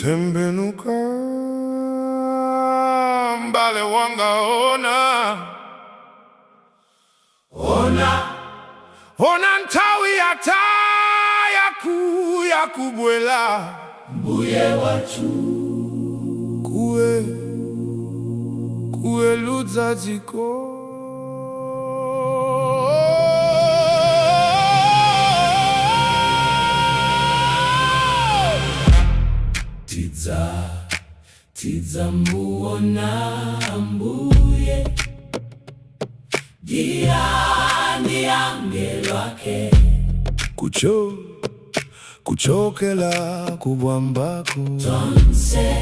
Tembenuka, mbale wanga, ona. Ona, ona, nthawi yatha yakubwela Mbuye wathu. Kuweluza dziko. Tidzamuona Ambuye ndi angelo ake. Kuchokela kumwambako. Tonse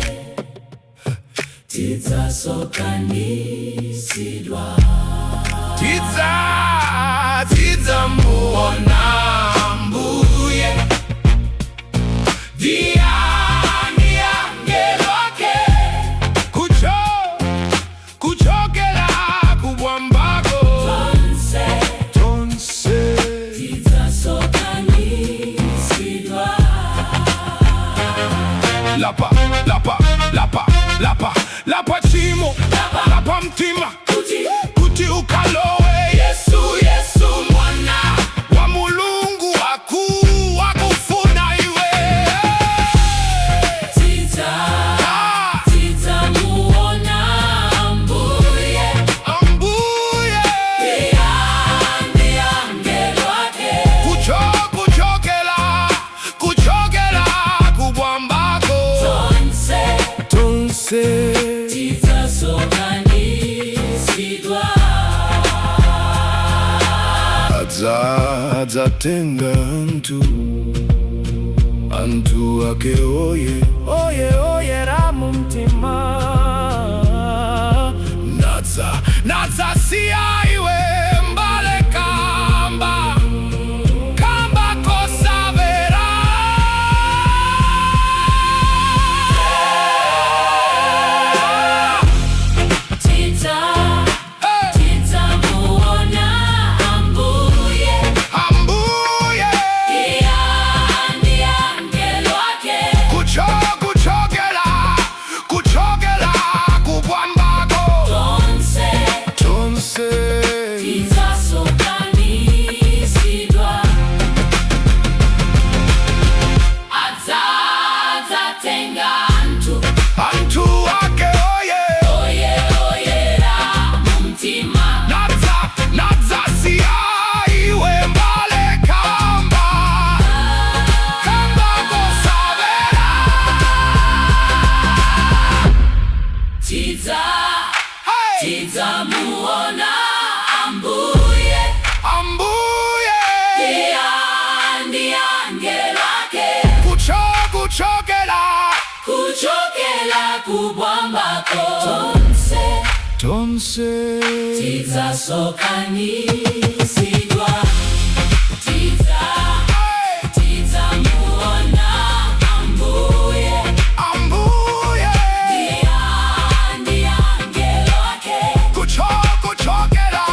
tidzasonkhanitsidwa. Tidzamuona Ambuye ndi angelo ake. Kuchokela kumwambako. Tonse Tonse tidzasonkhanitsidwa. Lapa, lapa, lapa, lapa, lapa tchimo, lapa mtima kuti kuti ukalowe. Yesu, Yesu mwana wa Mulungu wakufuna iwe. Ah, Tidzamuona Ambuye Ambuye ndi angelo ake. Kuchokela kumwambako. Tonse Tonse tidzasonkhanitsidwa. Adzatenga anthu ake oye Oye, oyera mumtima. Nadzasiya iwe, mbale, kamba kosamvera. Hey! Tidzamuona Ambuye Ambuye ndi angelo ake. Kuchokela kumwambako. Tonse Tonse tidzasonkhanitsidwa. Adzatenga anthu Anthu ake oye oye oyera mumtima. Nadzasiya iwe, mbale, kamba kosamvera. Hey! Tidzamuona Ambuye Ambuye ndi angelo ake. Kuchokela Kuchokela kumwambako. Tonse Tonse tidzasonkhanitsidwa. Hey! Tidzamuona Ambuye Ambuye ndi angelo ake. Kuchokela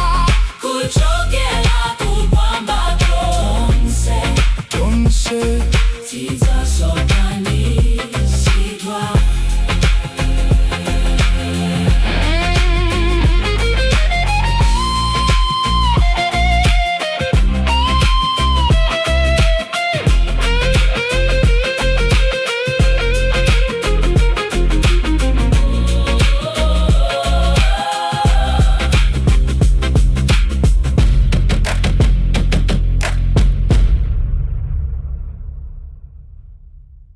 Kuchokela kumwambako. Tonse Tonse tidza